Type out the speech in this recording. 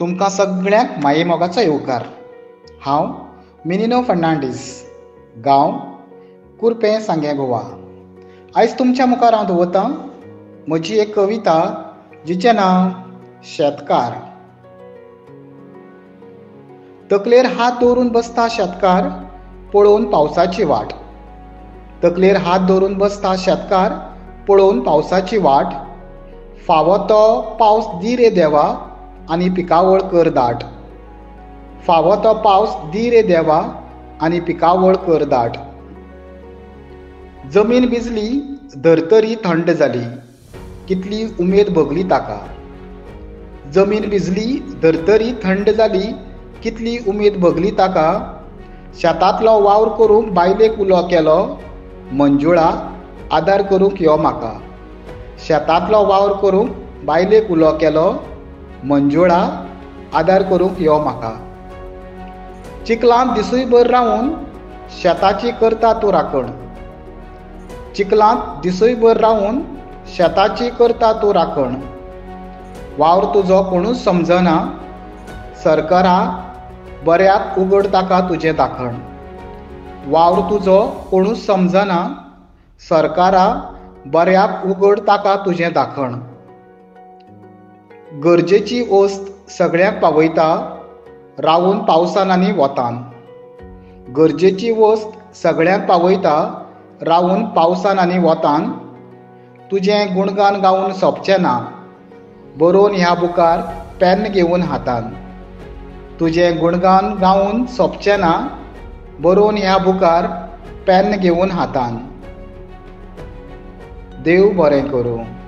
तुमकां सगळ्यांक मायेमोगाचो येवकार. हांव मिनिनो फर्नांडीस, गांव कुर्पें, सांगें, गोवा. आयज तुमच्या मुखार हांव दवरतां म्हजी एक कविता जिचें नांव शेतकार. तकलेर हात दवरून बसता शेतकार, पळोवन पावसाची वाट. तकलेर हात दवरून बसता शेतकार, पळोवन पावसाची वाट. फावो तो पावस दी रे देवा आनी पिकावळ कर दाट. फावो तो पावस दी रे देवा आनी पिकावळ कर दाट. जमीन भिजली, धर्तरी थंड जाली, कितली उमेद भोगली ताका. जमीन भिजली, धर्तरी थंड जाली, कितली उमेद भोगली ताका. शेतांतलो वावर करूंक बायलेक उलो केलो, मंजुळा आदार करूंक यो म्हाका. शेतांतलो वावर करूंक बायलेक उलो केलो, मंजुळा आदार करूंक यो म्हाका. चिखलांत दिसूयभर रावून शेताची करता तूं राखण. चिखलांत दिसूयभर रावून शेताची करता तूं राखण. वावर तुजो कोणूच समजना, सरकारा बऱ्याक उगड ताका तुजें दाखण. वावर तुजो कोणूच समजना, सरकारा बऱ्याक उगड ताका तुजें दाखण. गरजेची वस्त सगळ्यांक पावयता, रावून पावसान आनी वतान. गरजेची वस्त सगळ्यांक पावयता, रावून पावसान आनी वतान. तुजें गुणगान गावन सोंपचें ना, बरोवन ह्या बुकार पेन घेवन हातान. तुजें गुणगान गावन सोंपचें ना, बरोवन ह्या बुकार पेन घेवन हातान. देव बरें करूं.